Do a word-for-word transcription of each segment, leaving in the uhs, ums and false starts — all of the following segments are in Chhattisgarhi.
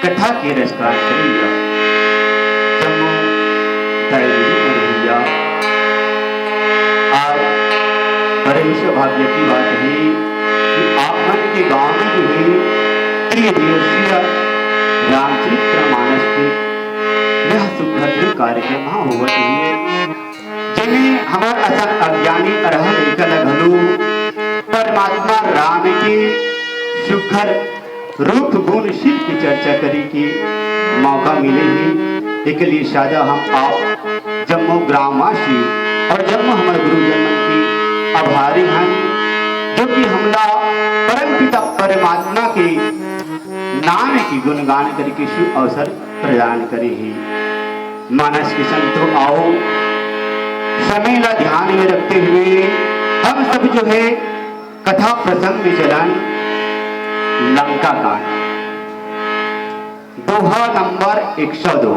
कथा के रचना करिया जम्मो दाई दीदी मन भैया। आज बड़े ही सौभाग्य की बात है कि आप मन के गांव में जो है त्रिदिवसीय रामचरित्र मानस के यह सुखद कार्यक्रम होवत है, जेमे हमर असन अज्ञानी अरहा लइका ल घलो परमात्मा राम के सुघर रूप गुण शील के चर्चा करे के मौका मिले हे। एके लिए सादा हम आप जम्मो ग्रामवासी और जम्मो हमर गुरुजन मन के आभारी हन, जो कि हमला परमपिता परमात्मा के नाम के गुणगान करे के शुभ अवसर प्रदान करे हे। मानस के संतो, आओ, समय ला ध्यान में रखते हुए हम सब जो है कथा प्रसंग में चलन लंका कांड, दोहा नंबर एक सौ दो।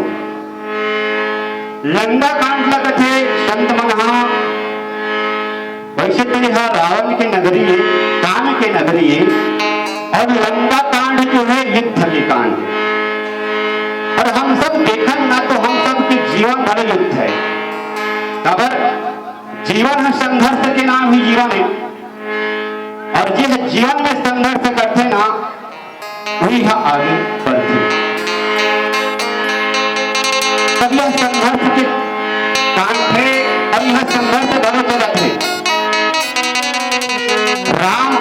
लंका कांड ला कथे संत मन हा, वैसे तो यह रावण के नगरी है, काम के नगरी है, और लंका कांड जो है युद्ध के कांड है। और हम सब देखन ना तो हम सब के जीवन भर युद्ध है। काबर जीवन है संघर्ष के नाम ही जीवन है। और जिस जीवन में संघर्ष करते ना वही ह आगे बढ़थे। तब यह संघर्ष के कांड हे और यह संघर्ष घलो चलत हे। राम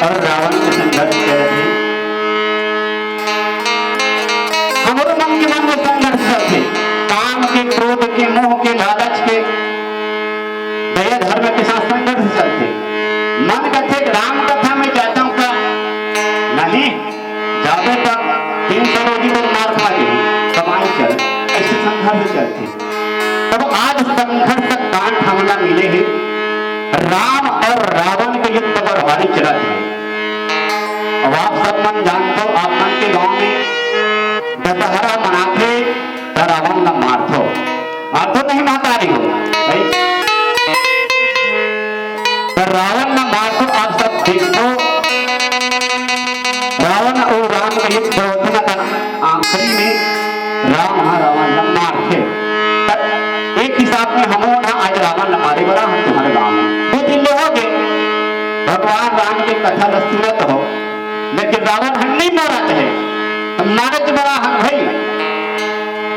और रावण के संघर्ष चलत हे। हमरो मन के मन में संघर्ष चलथे, काम के, क्रोध के, मोह के, लालच के, दया धर्म के साथ संघर्ष चलथे। मन कथे राम कथा में जाता हूँ का? नहीं, जाबे त तीन सौ रोजी बर मार खा जाही, कमाई चल, ऐसे संघर्ष चलथे। तब आज संघर्ष कांड हमला मिले हे, राम और रावण के युद्ध पर हमारी चलत हे। अब आप सब मन जानथो, आप मन के गांव में दशहरा मनाथे, त रावण ला मारथो, मारथो नहीं महतारी हो भाई? त रावण ला मारथो, आप सब देखो, रावण और राम के युद्ध होथे ना, त आखिरी में राम हा रावण ला मारथे। त एक हिसाब में हमो ना आज रावण ला मारे वाला हम तुम्हारे गांव में दो दिन ले हो गए, भगवान राम के कथा ला सुनत हो, लेकिन रावण ह नहीं मारत हे, त मारत बड़ा हम भाई।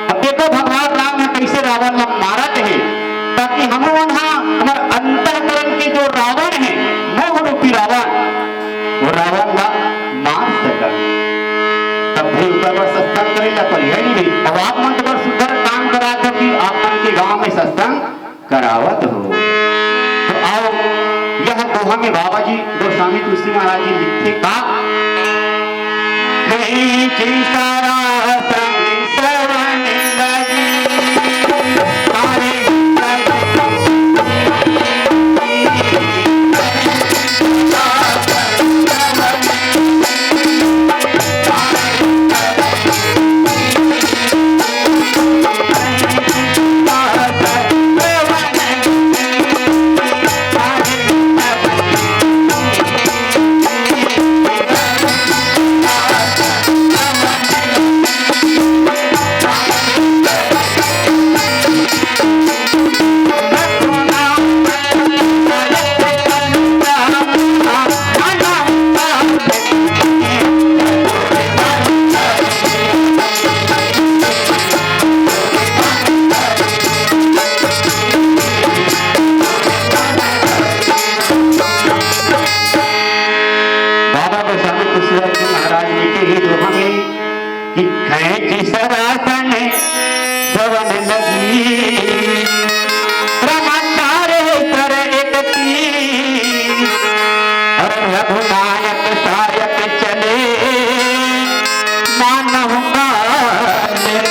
अब देखो भगवान राम ह कैसे रावण ला मारत हे, ताकि हम मन हा हमर अंतःकरण के जो रावण हे, मोह रूपी रावण, वो रावण ला मार सकन। तब भी ऊपर पर सत्संग करे ला पड़ी है नहीं। अब आप मन तो बड़ सुंदर काम करा दो कि आप मन के गांव में सत्संग करावत हो। तो आओ, यह दोहा में बाबा जी गोस्वामी तुलसी महाराज जी लिखथे का, "कहीं की सरासर सवन लगी, सारे बाबा गोस्वामी तुलसीदास जी महाराज जी के ही दोहा में कि खैंची सरासन सवन लगी, समाचार कर एक की, और रघुनायक सायक चले मानव काल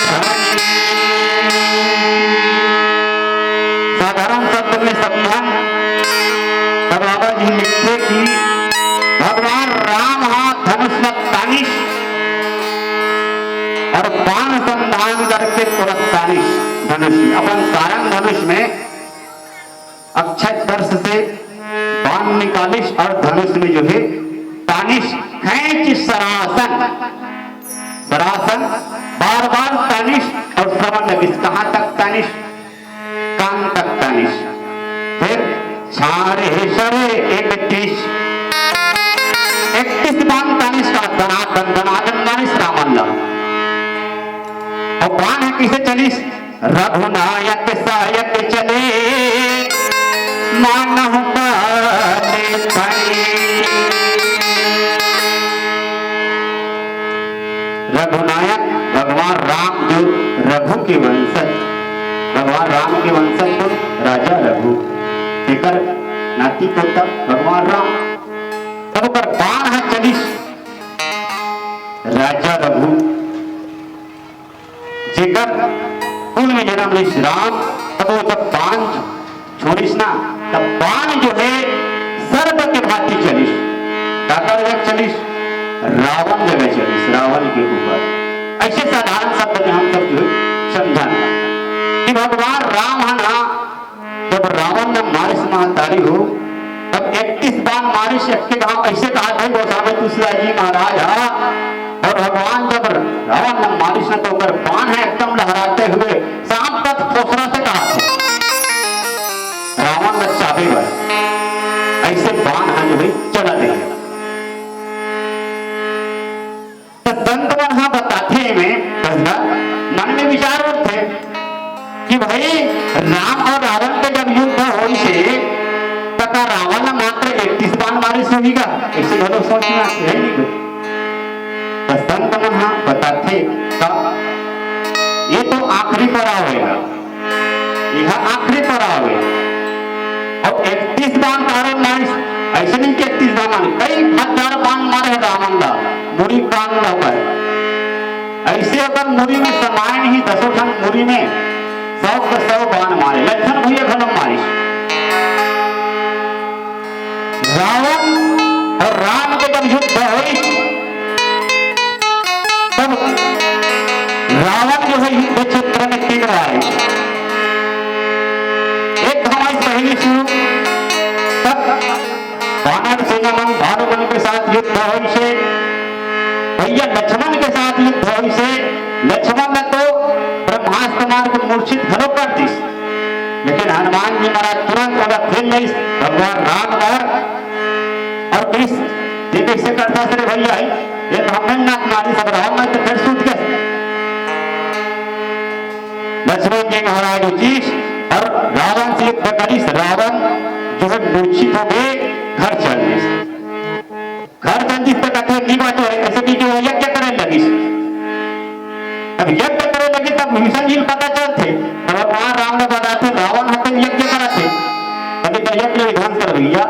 धनी। साधारण शब्द में समझन, त बाबा जी लिखथे कि भगवान राम हा धनुष में तानिस और बाण संधान करके तुरंत तानिस धनुष में, अपन सारंग धनुष में अक्षय दर्श से बाण निकालिस और धनुष में जो है तानिस खैंची सरासन, सरासन बार बार तानिस और सवन लगिस। कहाँ तक तानिस? कान तक तानिस। फिर छारे सरे इकतीस, इकतीस बाण तानिस का दनादन दनादन मारिस रावण ला। और बाण ह किसे चलिस? रघुनायक सायक चले। मानव बल भई। रघुनायक भगवान राम जो रघु के वंशज, भगवान राम के वंशज तो राजा रघु, तेकर नाती पोता भगवान राम। तब ओकर बाण ह चलिस राजा रघु, जेकर कुल में जनम लिस राम, तब वो जब बाण छोड़िस ना, तब बाण जो है सर्प के भांति चलिस। काकर जगह चलिस? रावण जगह चलिस, रावण के ऊपर। ऐसे साधारण शब्द में हम सब जो है समझन कि भगवान राम है ना, जब रावण ला मारिस महतारी हो, तब इकतीस बाण मारिस, एक के घाव ऐसे कहा थे गोस्वामी तुलसीदास जी महाराज हा, और भगवान जब रावण ला मारिस न, तो ओकर बाण है एकदम लहराते हुए सांप कस फोसरा से कहा थे, रावण ला चाबे बर ऐसे बाण है जो है चला दे। तो संत मन ह बताथे एमे, कहिला मन में विचार उठथे कि भाई, राम और रावण के जब युद्ध होइस हे, त का रावण ला मात्र इकतीस बाण मारिस होही का? ऐसे घलो सोचना हे नहीं तो। तो संत मन ह बताथे का ये तो आखिरी पड़ाव हे ना। ये आखिरी पड़ाव हे। अउ इकतीस बाण काबर मारिस? ऐसे नहीं कि इकतीस बाण मारे, कई हजार बाण मारे हे रावण ला, मुड़ी कान ला ओकर। ऐसे ओकर मुड़ी में समाय नहीं, दसों ठन मुड़ी में सौ के सौ बाण मारे, लक्षण भैया घलो मारिस। रावण और राम के जब युद्ध होइस, तब रावण जो है युद्ध क्षेत्र में तीन बार आए। एक हमारी पहली शुरू, तब वानर सेना मन भालू मन के साथ युद्ध होइस हे, भैया लक्ष्मण के साथ युद्ध होइस हे। लक्ष्मण ने तो ब्रह्मास्त्र मार के मूर्छित घलो कर दिस, लेकिन हनुमान जी महाराज तुरंत ओला खेल लेस भगवान राम बर। और कृष्ण जी कैसे करता रे भैया, ये तो हमने नाक मारी सब रावण में तो फिर सूत गए। लक्ष्मण जी महाराज उठिस और रावण से युद्ध करिस, रावण जो है मूर्छित हो गए, घर चल दिस। घर चल दिस तो कहते नहीं बात है, ऐसे कि जो यज्ञ करे लगिस। अब यज्ञ करे लगिस तब विभीषण जी ल पता चलथे, तब भगवान राम ने बताथे रावण हत्या यज्ञ करत हे, तभी तो यज्ञ विध्वंस कर भैया,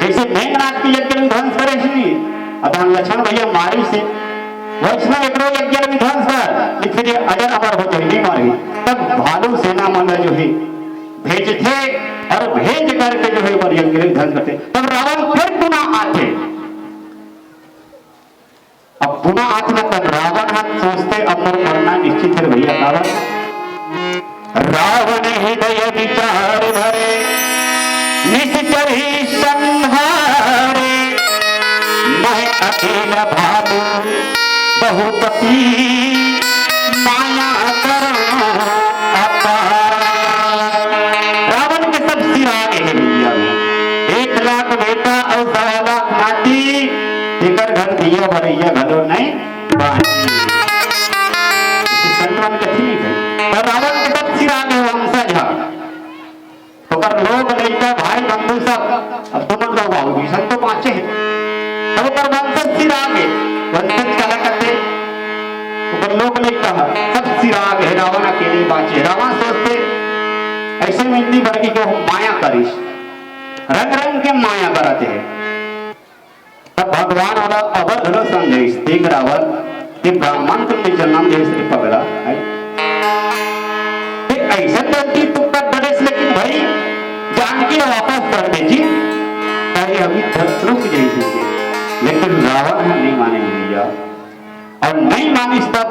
जैसे मेघनाथ के यज्ञ विध्वंस करे ही नहीं। अब हम लक्ष्मण भैया मारिस हे, वैष्णव एकरो यज्ञ विध्वंस कर, फिर ये अजर अमर हो जाए, नहीं मारी। तब भालू सेना मन जो है भेजथे और भेज करके जो है ओकर यज्ञ विध्वंस करथे। तब रावण फिर पुनः आथे। अब पुनः आथे ना, तब रावण ह सोचथे अब मोर मरना निश्चित है भैया। काबर? रावण हृदय विचार भरे, निशिचर ही संहारे। मैं अकेला भालू बहुपति, माया करो अपार। रावण के सब सिरा गे हे भैया, एक लाख बेटा और सवा लाख नाती, तेकर घर दिया बरैया घलो नहीं बाँची। संत मन कथी नहीं कही, पर रावण के सब सिरा गे हे वंशज ह। ओकर लोग लइका, भाई बंधु सब, अब तुमन लोग आओ, विभीषण तो बाँचे हे। तब ओकर वंशज सिरा गे, वंशज काला कथे, ओकर लोग लइका ह, सब सिरा गे, रावण अकेले बाँचे। रावण सोचथे, ऐसे में इतनी बड़की के माया करिस, रंग रंग के माया करत हे। तब भगवान ओला अबध ल समझाइस, देख रावण, ये ब्राह्मण कुल में जन्म लेस रे पगला, है? ये ऐसा गलती तू कर डरेस, लेकिन भाई, जानकी वापस कर दे जी, ताकि अभी तक रुक जाइस। लेकिन रावण ह नहीं माने भैया, और नहीं मानिस तब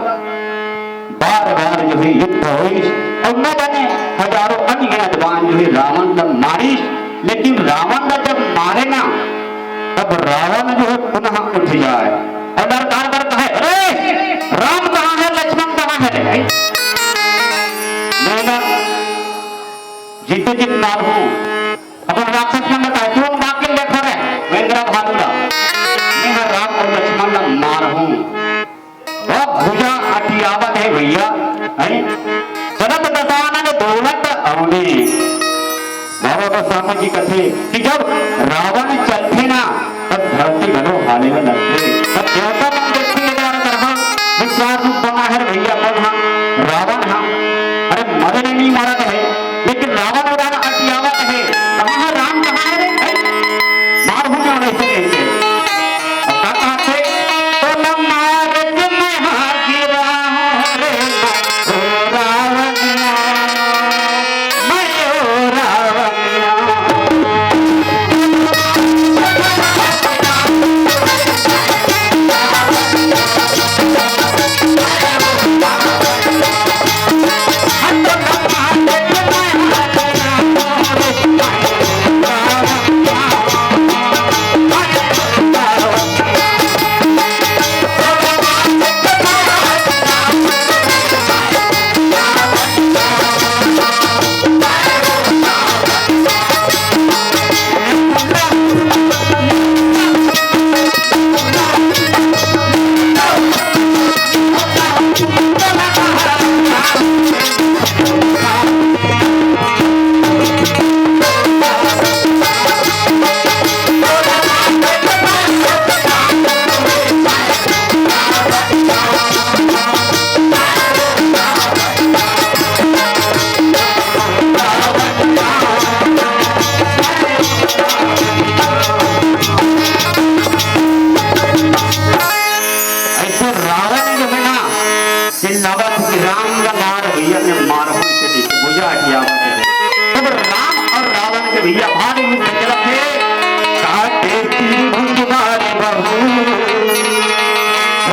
बार बार जो है युद्ध होइस, और न जाने हजारों अनगिनत बाण जो है रावण तब मारिस, लेकिन रावण का जब मारे ना, तब रावण जो है पुनः उठ जाए और ललकार कर कहे, अरे राम कहाँ है, लक्ष्मण कहाँ है? मैं ना जीते जीत मार हूँ। अपन राक्षस मन बताए, तुम बाकी लेखा रहे, वेंद्रा भालू ला। मैं हर राम और लक्ष्मण ला मार हूँ। वो भुजा अटियावत है भैया, है? चलत दसानन दौलत अवनी। बाबा गोस्वामी जी कथे कि जब रावण चलथे ना, तब धरती घलो हाले ल लगथे। तब देवता मन देखथे, "ये दारा करहा विकराल रूप बना हे रे भैया, कोन हा? रावण हा। अरे मरे ले नइ मरत हे, लेकिन रावण ओला अटियावत हे। कहाँ हे राम, कहाँ हे रे?" भाई, मार हो जाओ ऐसे, ऐसे। अब का कहथे? "तो लम्मा रे मैं हाजिर हूँ रे।" ऐसे रावण जो है ना, चिल्लावत कि राम का मार भैया ने मार हो इसे देखे, भैया हटिया बात है। तब राम और रावण के भैया भारी युद्ध चलत हे। काटे त्रिभुज बार बहु,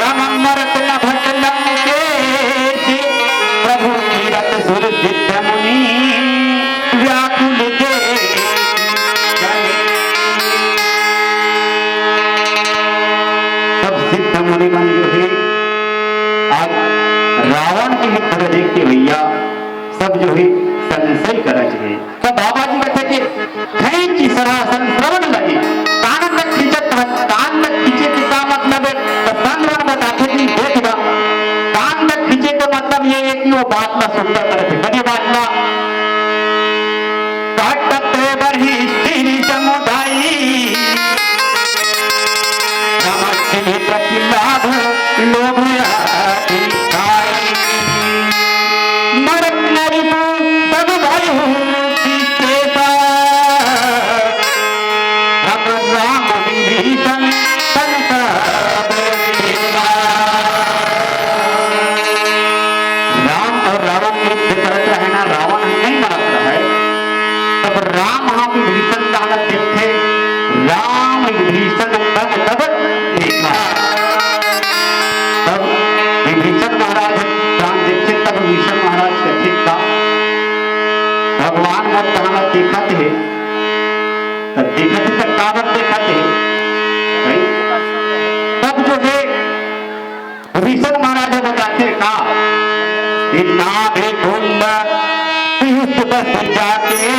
राम मरत न भट लंकेश, प्रभु कीरत सुर सिद्ध मुनि, व्याकुल देख जन। सब सिद्ध मुनि मन जो है, आज रावण के युद्ध ल देख के भैया सब जो है संशय करत हे। तो बाबा जी कहते कि खींची सरासन श्रवण लगी, कान तक खींचत, कान तक खींचे के का मतलब है? तो संत मन बताथे कि देख गा, कान तक खींचे के मतलब ये है कि वो बात ला सुनता करत हे। कदी बात ला? काटत बरही स्त्री समुदाय, नमक के प्रति लाभ लोभ अधिकारी। मरत नरिपु सब भयउ विशेषा, राम राम विभीषण संत बेटा। राम और रावण युद्ध करत रहे ना, रावण नहीं मरत रहे। तब राम हा विभीषण ला देखथे, राम विभीषण तन तब देखा। तब विभीषण महाराज राम देखथे, तब विभीषण महाराज कथे का, "भगवान मोर तहाँ देखत हे।" तब देखत हे, तब काबर देखत हे? भाई, तब जो है विभीषण महाराज बताथे का, कि नाभि कुंड पीयूष बस जाके,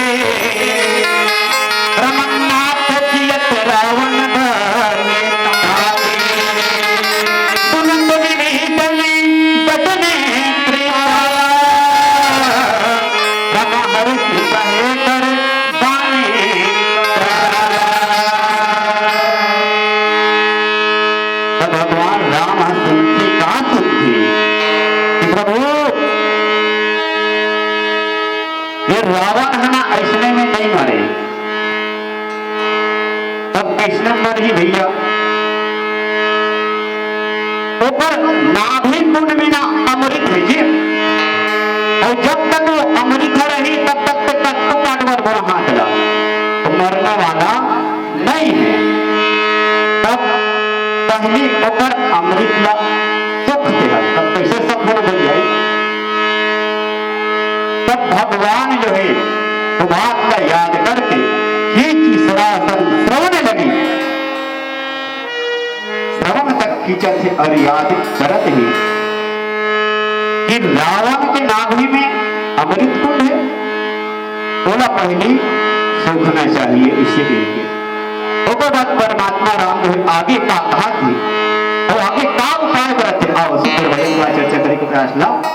रमनाथ जियत रावण बने ताके। सुनत विभीषण बचन प्रिया, रम हर्ष भय कर बानी। त भगवान राम ह सुनथे, का सुनथे कि प्रभु, ये रावण ह ना अइसने में नइ मरे। तब कइसने मरही भैया? ओकर नाभि कुंड में ना अमृत हे जी। अउ जब तक वो अमृत ह रही, तब तक ते कतको काट बर बोला हाथ ला, तो मरने वाला नइ हे। तब पहिली ओकर अमृत ला सुख देहत, तब कइसे सुख बन जाई? तब भगवान जो हे, वो बात ला याद करके खींची सरासन श्रवण लगी। श्रवण तक खींचत हे अउ याद करत हे कि रावण के नाभि में अमृत कुंड हे, ओला पहिली सूखना चाहिए, इसे कहिके। ओकर बाद परमात्मा राम जो हे आगे का कहत हे अउ आगे का उपाय करत हे, आओ सुंदर भजन का चर्चा करे के प्रयास ला। करो।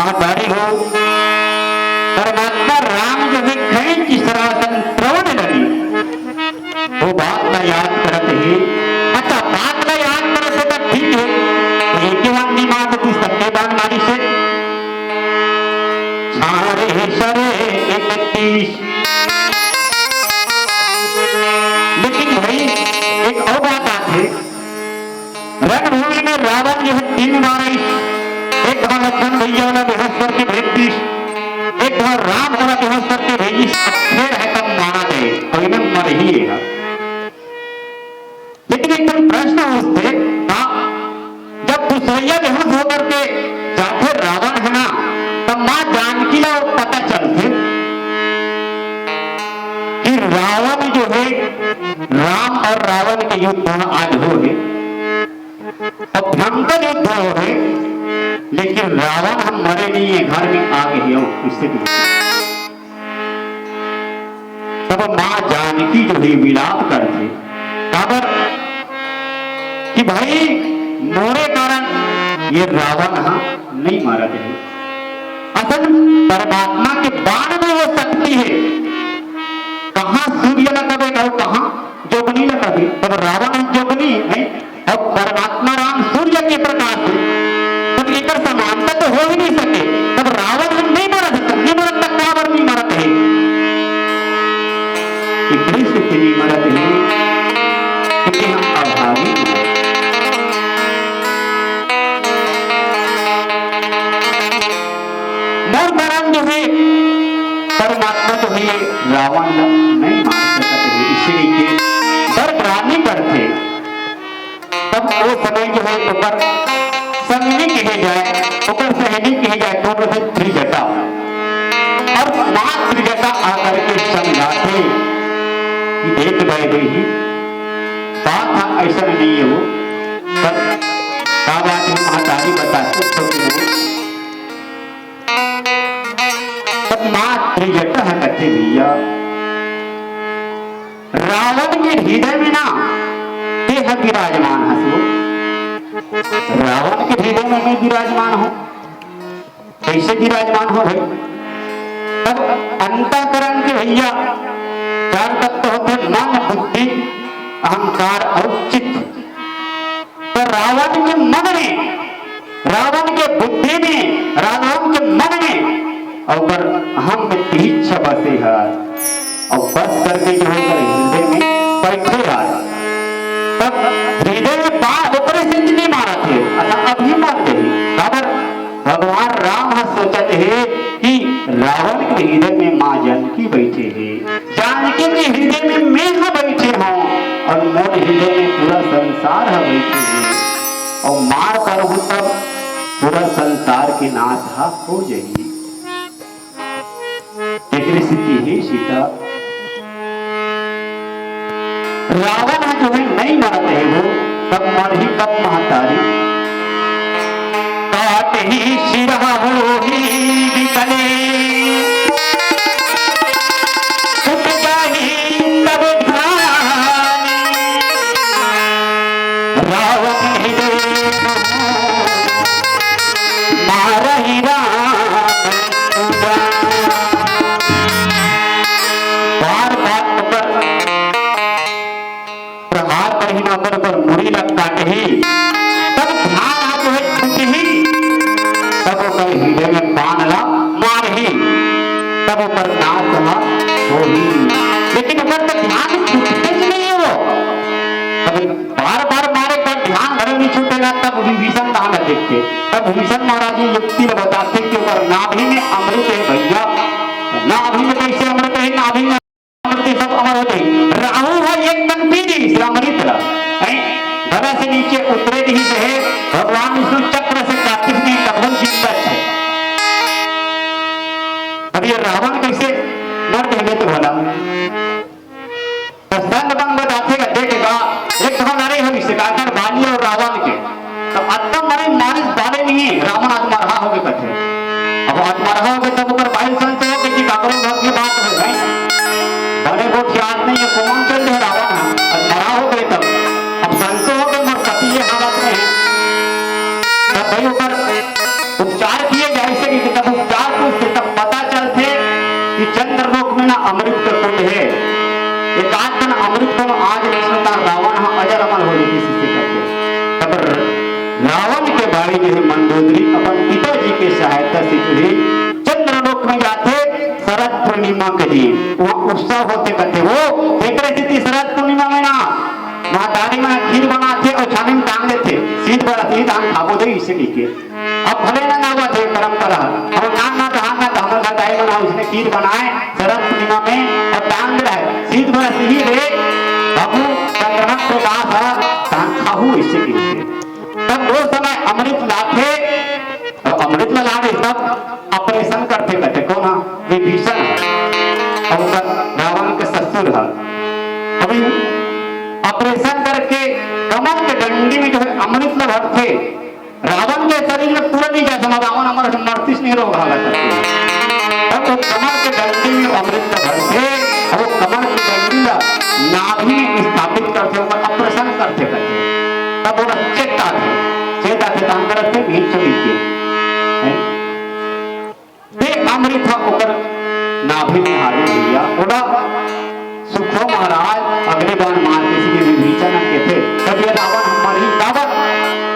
अबारी हो, परमात्मा राम जो हे खैंच सरासन त्रोड़ लगी, वो बात ला याद करत हे। अच्छा, बात ला याद करत हे त ठीक हे, तो एक ही बात नहीं मार, तू सत्य बात मारी से। सारे सरे एक तीस। लेकिन भाई, एक और बात आथे, रणभूमि में रावण जो हे तीन बार आई, एक बार लक्ष्मण भैया वाला बेहोश करके भेज दी, एक बार राम वाला बेहोश करके भेजी, सब फेर हे तब माना जाए, और इन्हें मर ही है। लेकिन एक ठन प्रश्न उठथे, का जब दूसरइया बेहोश होकर के जाथे रावण हे ना, तब माँ जानकी ला पता चलथे कि रावण जो हे, राम और रावण के युद्ध आज हो हे, अब भयंकर युद्ध हो हे, लेकिन रावण हम मरे नहीं हे, घर में आ गए हो स्थिति। तब माँ जानकी जो हे विलाप करथे, काबर कि भाई मोरे कारण ये रावण हा नहीं मरत हे। असल परमात्मा के बाण में वो शक्ति हे, कहाँ सूर्य ला कबे अउ कहाँ जोगनी ला कबे। तब रावण जोगनी हे, अब परमात्मा राम सूर्य के प्रकाश हे, तब एकर समानता तो हो ही नहीं सके। तब रावण हम नहीं मरत हे, नहीं मरत, तब काबर नहीं मरत हे? एकरे सेती नहीं मरत हे, क्योंकि हम अभागी हैं। मोर कारण जो हे, परमात्मा जो हे, रावण ला नहीं मार सकत हे, इसीलिए के बर ग्लानि करथे। तब वो समय जो हे ओकर संगनी कहे जाए, ओकर सहेली कहे जाए, कौन होथे? त्रिजटा। और माँ त्रिजटा आकर के समझाथे कि देख भाई देही, बात हा ऐसा नहीं हे वो, पर का बात हे महतारी बताथे छोटी हो। तब माँ त्रिजटा हा कथे भैया, रावण के हृदय में ना तेहा विराजमान हस वो। रावण के हृदय में मैं विराजमान हूँ। कैसे विराजमान हो भाई? तब अंतःकरण के भैया चार तत्व होथे, मन, बुद्धि, अहंकार और चित्त। तो रावण के मन में, रावण के बुद्धि में, रावण के मन में अउ ओकर अहम में तिहिच्छा बसे हे, अउ बस करके जो हे ओकर हृदय में बैठे हे। तब हृदय में बाण ओकरे से नहीं मारत हे, अतः अभी मर गई। काबर? भगवान राम ह सोचत हे कि रावण के हृदय में माँ जानकी बैठे हे, जानकी के हृदय में मैं ह बैठे हूँ और मोर हृदय में पूरा संसार ह बैठे हे। अउ मार करहूँ तब पूरा संसार के नाश ह हो जाही। एकरे सेती हे सीता, रावण ह जो हे नहीं मरत हे वो, तब मरही कब महतारी? काटही सिरहा होही बिकले, छूट जाही तब ध्यान। रावण हृदय मारही राम उजान। बार बार ओकर प्रहार करही ना, ओकर ऊपर मुड़ी ला काटही, तब ध्यान आ जो हे छूटही, तब ओकर हृदय में बाण ला मारही, तब ओकर नाश ह होही। लेकिन ओकर तो ध्यान छूटते ही नहीं हे वो। अब बार बार मारे पर ध्यान भले नहीं छूटेगा, तब विभीषण कहाँ न देखते। तब विभीषण महाराज ये युक्ति ल बताते कि ओकर नाभि में अमृत हे भैया, नाभि में कैसे अमृत हे, नाभि में अमृत हे, सब अमर हो जाए। राहु ह एक कन पी दी इस अमृत ला, हैं? गला से नीचे उतरे नहीं से हे, भगवान विष्णु चक्र से काटिस नहीं, तब वो जिंदा हे। अब ये रावण कैसे मर गए तो भला? त संग बंग बताथे गा, देखे गा, एक ठन लड़ई होइस हे, काकर बाली अउ रावण के। त अतका मारे मारिस बाले नहीं, रावण अधमरहा होगे कथे। अब अधमरहा होगे तब ओकर बाल संत होगे कि काकरो घर के बात हे भाई। बड़े गोठ के आदमी हे, कोन चल हे रावण ह, अधमरहा होगे तब। अब संत होगे मोर पति ये हालत में हे। तब भाई ओकर उपचार किए जाए से कि चंद्रलोक में जाथे शरद पूर्णिमा के दिन, वहाँ उत्सव होथे कथे वो। एकरे सेती शरद पूर्णिमा में ना महतारी मन खीर बनाथे अउ छानी में टांग देथे, "शीत बरसही धान खाबो दे," इसे कहिके। अब भले ना नावत हे परंपरा, अब नान ना तहान ना तो हमर घर दाई मन उसने खीर बनाए शरद पूर्णिमा में अउ टांग रहे, "शीत बरसही रे बाबू, चंद्रमा प्रकाश ह, धान खाहू," इसे कहिके। तब वो समय अमृत लाथे, अउ अमृत ला लावे तब ऑपरेशन करथे कथे, कौन ह? विभीषण ह। अउ ओकर रावण के ससुर ह। अभी ऑपरेशन करके कमल के डंडी में जो है अमृत ला भरथे, रावण के शरीर में पूरा नहीं जाए, रावण हमारे से मरतीस नहीं रोग हालत है। तब वो कमल के डंडी में अमृत ला भरथे, अउ वो कमल के डंडी ला नाभि में स्थापित करथे, ओकर ऑपरेशन करथे कथे। तब वो चेता थे, चेता थे, काम करत थे, नहीं चली के। हैं? ते अमृत ह ओकर नाभि में हावे भैया, ओला सुखो महाराज अगले बार मार के सीधे विभीषण के थे, तब ये रावण हम मरही, काबर?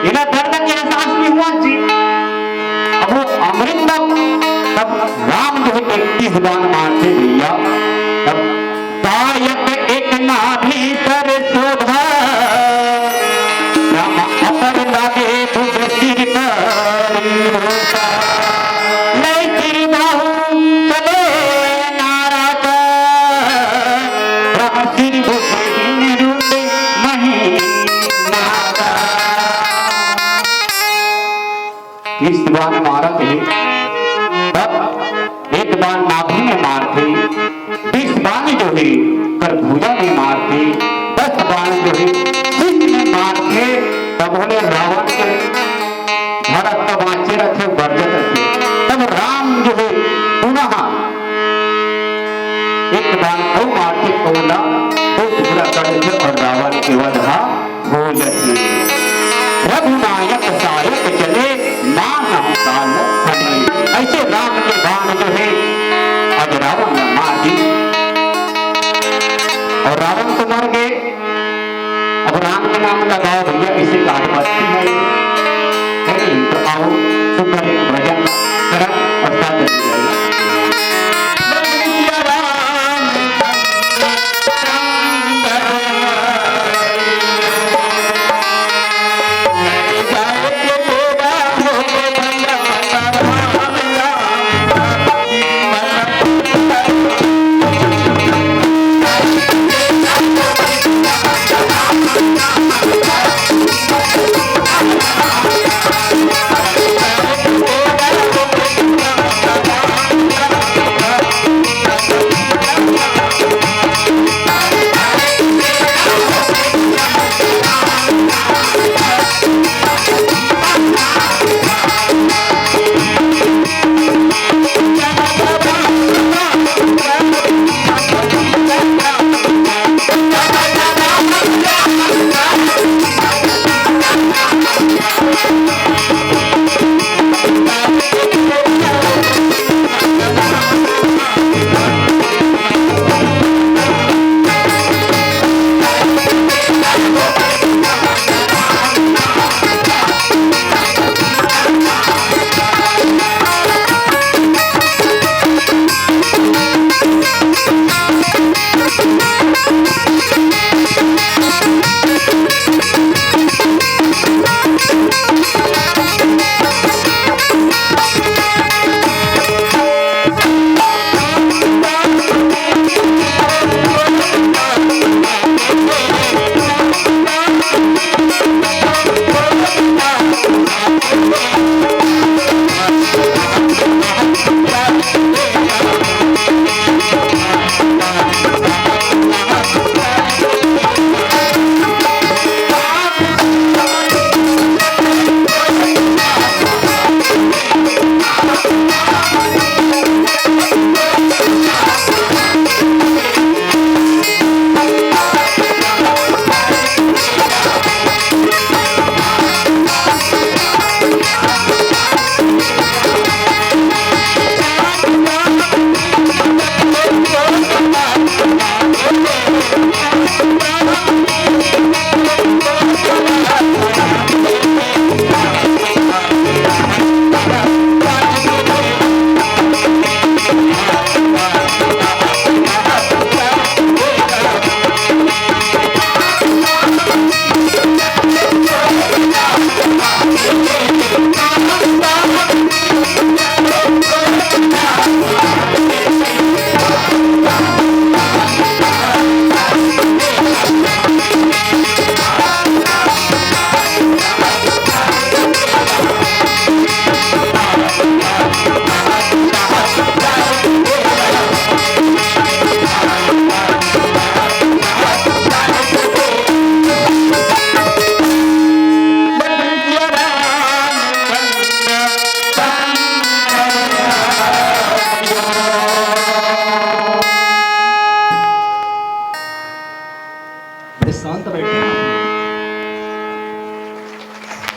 एला दर्द के एहसास नहीं हुआ जी। अब वो अमृत तब, तब राम जो है इकतीस बाण मारथे भैया, तब सायक एक नाभि सर शोभा, राम अपर लागे भुज सिर करी होता। लै सिर बाहु चले नाराज, राम सिर भुज दीन रुंड मही नागा। इस बाण